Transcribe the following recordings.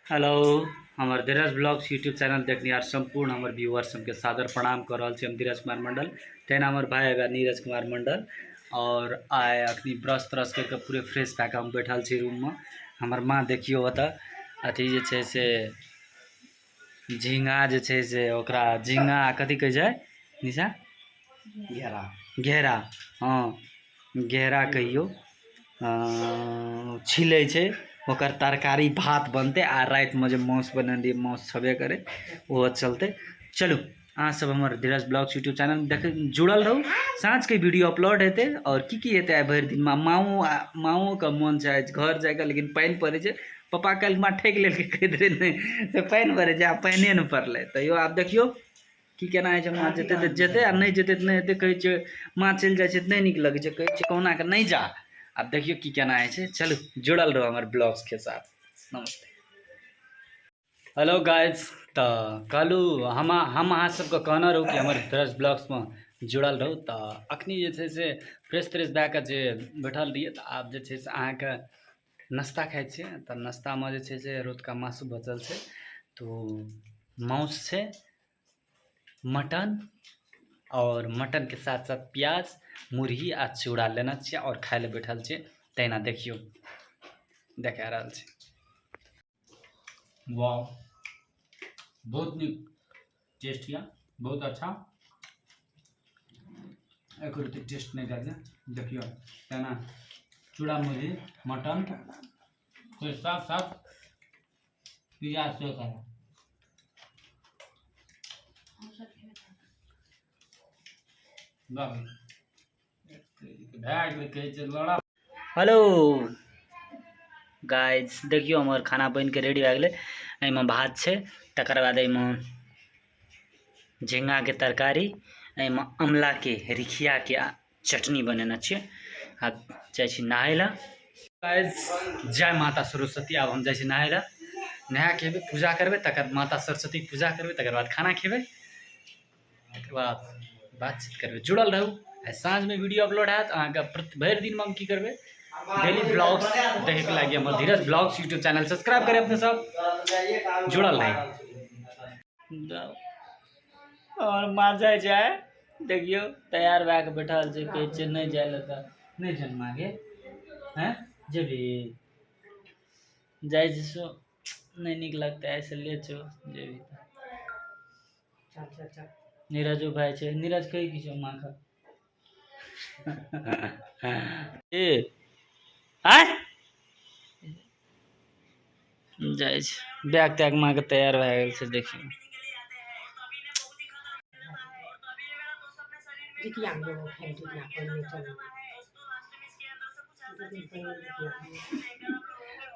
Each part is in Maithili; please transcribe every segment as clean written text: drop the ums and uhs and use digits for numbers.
हेलो, हमर धीरज ब्लॉग्स यूट्यूब चैनल देखनिहार सम्पूर्ण हमर व्यूअर सबके सादर प्रणाम कऽ रहल छी। हम धीरज कुमार मंडल, तहिना हमर भाई है नीरज कुमार मंडल। और आइ अखनी ब्रश त्रश करिके पूरे फ्रेश भए कऽ हम बैठल छी रूममे। हमर माँ देखियौ ओतऽ अथी जे छै से झिङ्गा जे छै से ओकरा झिङ्गा कथी कहै छै निशा? घेरा। घेरा, हँ घेरा कहियौ। छिलै छै, ओकर तरकारी भात बनतै। आ रातिमे जे मासु बनेने रहियै, मासु छेबे करै, ओहो चलतै। चलू अहाँ सब हमर धीरज ब्लॉग्स यूट्यूब चैनल देख जुड़ल रहू। साँझके वीडियो अपलोड हेतै और की की हेतै आइ भरि दिनमे। माँओके मोन छै घर जाइके, लेकिन पानि पड़ै छै। पप्पा काल्हि माँ ठकि लेलकै, कहैत रहै नहि से पानि पड़ै छै, आ पानिए नहि पड़लै। तैयो आब देखियौ की केना होइ छै। माँ जेतै तऽ जेतै आ नहि जेतै तऽ नहि हेतै। कहै छै माँ चलि जाइ छै तऽ नहि नीक लगै छै, कहै छै कहुना कऽ नहि जा। आब देखियौ की केना होइ छै। चलू जुड़ल रहू हमर ब्लॉग्सके साथ। नमस्ते। हेलो गाइज, तऽ कहलहुँ हम अहाँ सबके कहने रहू कि हमर धीरज ब्लॉग्समे जुड़ल रहू। तऽ अखनी जे छै से फ्रेश त्रेश भए कऽ जे बैठल रहियै, तऽ आब जे छै से अहाँके नाश्ता खाइ छियै। तऽ नाश्तामे जे छै से रतुका मासु बचल छै, तऽ मासु छै मटन, और मटन के साथ साथ प्याज मुरही आ चूड़ा लेने छियै और खाय लए बैठल छियै। तहिना देखियौ देखा रहल छी। वाह, बहुत नीक टेस्ट यऽ, बहुत अच्छा। एक रत्ती टेस्ट नहि दए देखियौ। तेना चूड़ा मुरही मटन के साथ साथ प्याज सेहो खाय। भए गेलै, कहै छै लड़ा। हेलो गाइज, देखियौ हमर खाना बनि के रेडी भए गेलै। एहिमे भात छै, तकर बाद एहिमे झिङ्गाके तरकारी, एहिमे अमलाके रिखियाके चटनी बनेने छियै। आब जाइ छी नहाय लए। गाइज जय माता सरस्वती। आब हम जाइ छी नहाय लए, नहा के एबै, पूजा करबै, तकर माता सरस्वतीके पूजा करबै, तकर बाद खाना खेबै, तकर बाद बातचीत करबै। जुड़ल रहू। आइ साँझमे वीडियो अपलोड हैत। अहाँके भरि दिनमे हम की करबै, डेली ब्लॉग्स देखैके लागि हमर Dheeraj blogs YouTube channel subscribe करै अपने सब, जुड़ल रही। और माँ जाइ छै, देखियौ तैयार भए कऽ बैठल छै, कहै छै नहि जाइ लए तऽ नहि जन मागे हैं जेबही जाइ छै सो नहि नीक लगतै ऐसे ले छौ जेबही तऽ। चल चल चल। नीरजो भाई छै, नीरज कहै की छौ माँ के? ए आय जाइ छै, बैग तैग माँ के तैयार भए गेल छै। देखियौ जितियामे जेबो फेर, जितिया पहिने चलू, 2 दिन पहिने जितिया।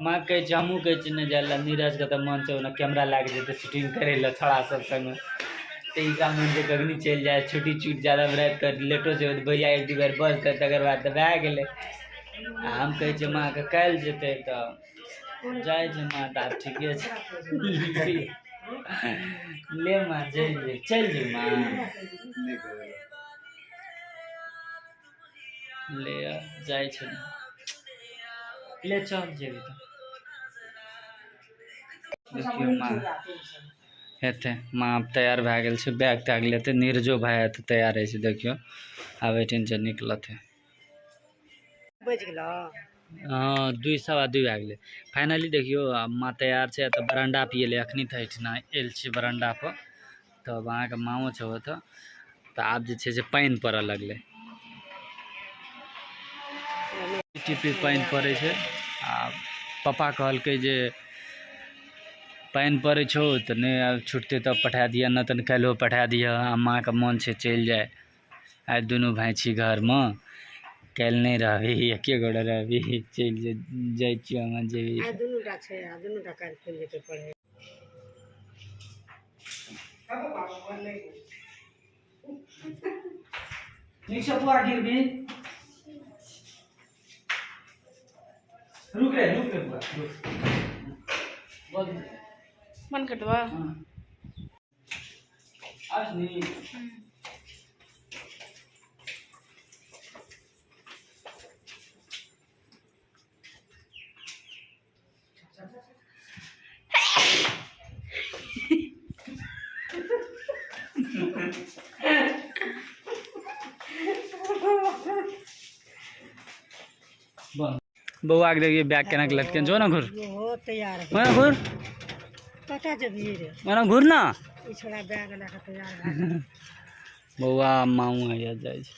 माँ कहै छै, हमहूँ कहै छियै नहि जाइ लए। नीरजके तऽ मन छै ओना कैमरा लए कऽ जेतै शूटिंग करै लए छोड़ा सब संगे, तऽ ई काम मन छै कखनी चलि जाय। छुट्टी छूटि जादा राति कऽ लेटो छै तऽ भैया एक दू बेर बजतै, तकर बाद तऽ भए गेलै। आ हम कहै छियै माँके काल्हि जेतै तऽ जाइ छै माँ, तऽ आब ठीके छै। ले माँ, चलि जेबै, चलि जेबै माँ। ले जाइ छै, ले चल जेबै। तऽ देखियौ माँ हेतै, माँ आब तैयार भए गेल छै, बैग तैग लेतै। नीरजो भाय हेतै तैयार होइ छै, देखियौ आब एहिठाम से निकलतै। बजि गेलौ? हँ, 2:15 भए गेलै। फाइनली देखियौ आब माँ तैयार छै, तऽ बरंडा पर एलै। अखनी तऽ एहिठिना आयल छियै बरंडा पर, तब अहाँके माँओ छै ओतऽ। तऽ आब जे छै से पानि पड़ऽ लगलै, टिपी पानि पड़ै छै। आ पप्पा कहलकै जे पानि पड़ै छौ तऽ नहि आब छुटतै तब पठा दिअ, नहि तऽ काल्हिओ पठा दिअ। आ माँके मोन छै चलि जाय, आइ दुनू भाय छी घरमे, काल्हि नहि रहबही, एके गोटे रहबही, चलि जाइ छियौ हम जेबही। आइ दुनू टा छै, आ दुनू टा काल्हि खुलि जेतै पढ़ै। नीचे बुआ गिरबी, रुक रे, रुक रे बुआ, रुक। बोल। बंद कर दवा। हाँ। आज नहीं। बौआ के देखिए बैग केना के लटकेन जो ना घुर। ओहो तैयार। ओना घुर। कतऽ जेबही रे? ओना घुर ना। ई छोड़ा बैग लए कऽ तैयार भए गेल। बौआ मामू हैया जाइ छै।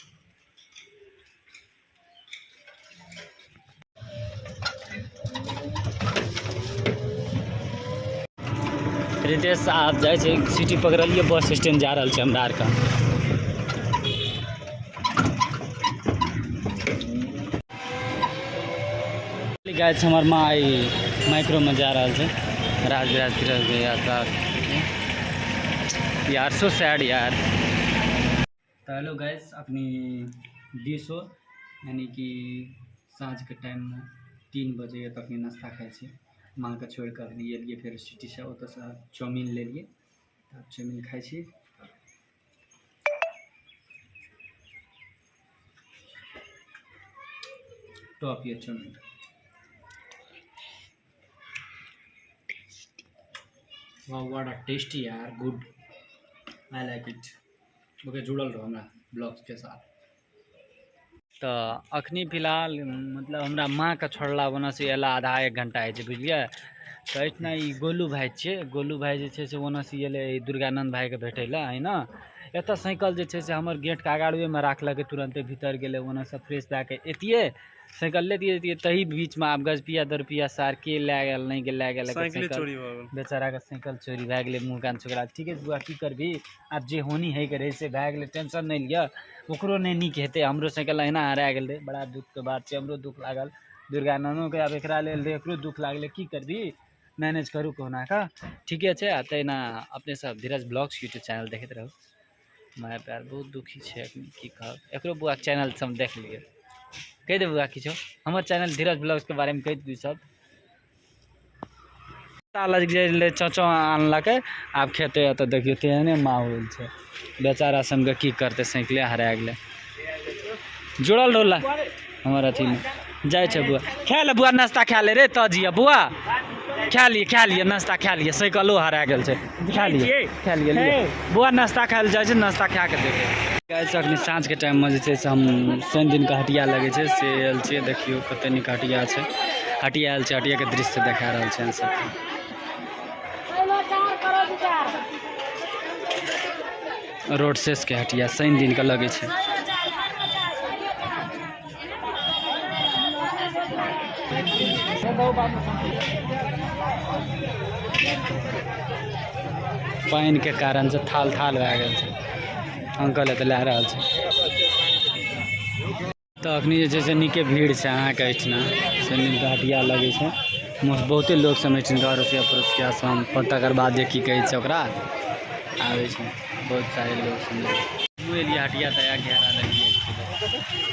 रितेश आब जाइ छै, सिटी पकड़लियै, बस स्टैंड जा रहल छै हमरा आरके। गाय छै हमर माँ, ई माइक्रोमे जा रहल छै राजविराज तीरथ यात्रा। यार सो सैड यार। तऽ हेलो गाइस, अखनी दिसो यानी कि साँझके टाइममे 3 बजे तखनी नाश्ता खाइ छी। माँके छोड़ि कऽ अखनी एलियै फेर सिटीसँ, ओतऽसँ चाउमीन लेलियै, आब चाउमीन खाइ छी। टॉप ये चाउमीन। वाह, what a tasty यार, good, I like it. Okay, जुड़ल रहो हमरा ब्लॉग्स के साथ। तऽ अखनी फिलहाल मतलब हमरा माँके छोड़ला ओनऽसँ अयला आधा एक घंटा होइ छै, बुझलियै। तऽ एहिठिना ई गोलू भाइ छियै। गोलू भाइ जे छै से ओनऽसँ एलै दुर्गानन्द भाइके भेटै लए है ने। एतऽ साइकिल जे छै से हमर गेटके आगाड़ुएमे राखलकै, तुरन्ते भीतर गेलै, ओनऽसँ फ्रेश भए कऽ एतियै, साइकिल लेतियै एतियै, तही बीचमे आब गजपिया दरपिया सार के लए गेल नहि गेल लए गेल साइकिले साइकिल चोरी भऽ गेल। बेचाराके साइकिल चोरी भए गेलै, मुँह कान छोकरा। ठीके छै बौआ, की करबही आब, जे होनी होइके रहै से भए गेलै, टेंशन नहि लिअ। ओकरो नहि नीक हेतै, हमरो साइकिल अहिना हरा गेल रहै, बड़ा दुःखके बात छै। हमरो दुःख लागल, दुर्गानन्दोके आब एकरा लेल रहै, एकरो दुःख लागलै। की करबही, मैनेज करू कहुना कऽ, ठीके छै। आ तहिना अपने सब धीरज ब्लॉग्स यूट्यूब चैनल देखैत रहू। माय प्यार बहुत दुखी छै अखनी, की कहब। एकरो बौआके चैनल सब देख लिअ, कहि दे बौआ किछो हमर चैनल धीरज ब्लॉग्सके बारेमे कहि दियौ सब। लग जे चचो आनलकै, आब खेतै। तऽ देखियौ तेहने माहौल छै, बेचारा सबके की करतै, साइकिले हरा गेलै। जुड़ल रहला हमर अथीमे जाइ छै। बौआ खा ले, बौआ नाश्ता खा ले रे, तऽ जिया बौआ खा लिए, खा लिए नाश्ता खा लिए। साइकिलो हरा गेल छै, खा लिए, खा लिए, लिए बौआ नाश्ता खाय लए जाइ छै, नाश्ता खा कऽ जेबै। गाइस, अखनी साँझके टाइममे जे छै से हम शनि दिनके हटिया लगै छै से आयल छियै। देखियौ कते नीक हटिया छै, हटिया आयल छै, हटियाके दृश्य देखा रहल छै अहाँ सबके। रोड शेषके हटिया शनि दिनके लगै छै। पानिके कारण से थाल थाल भए गेल छै। अंकल एतऽ लए रहल छै। तऽ अखनी जे छै से नीके भीड़ छै अहाँके एहिठिना। शनि दिनके हटिया लगै छै, बहुते लोक सब एहिठिनका अड़ोसिया पड़ोसिया सब, तकर बाद जे की कहै छै ओकरा आबै छै बहुत सारे लोक सब। हमहूँ एलियै हटिया तया घेरा लेलियै।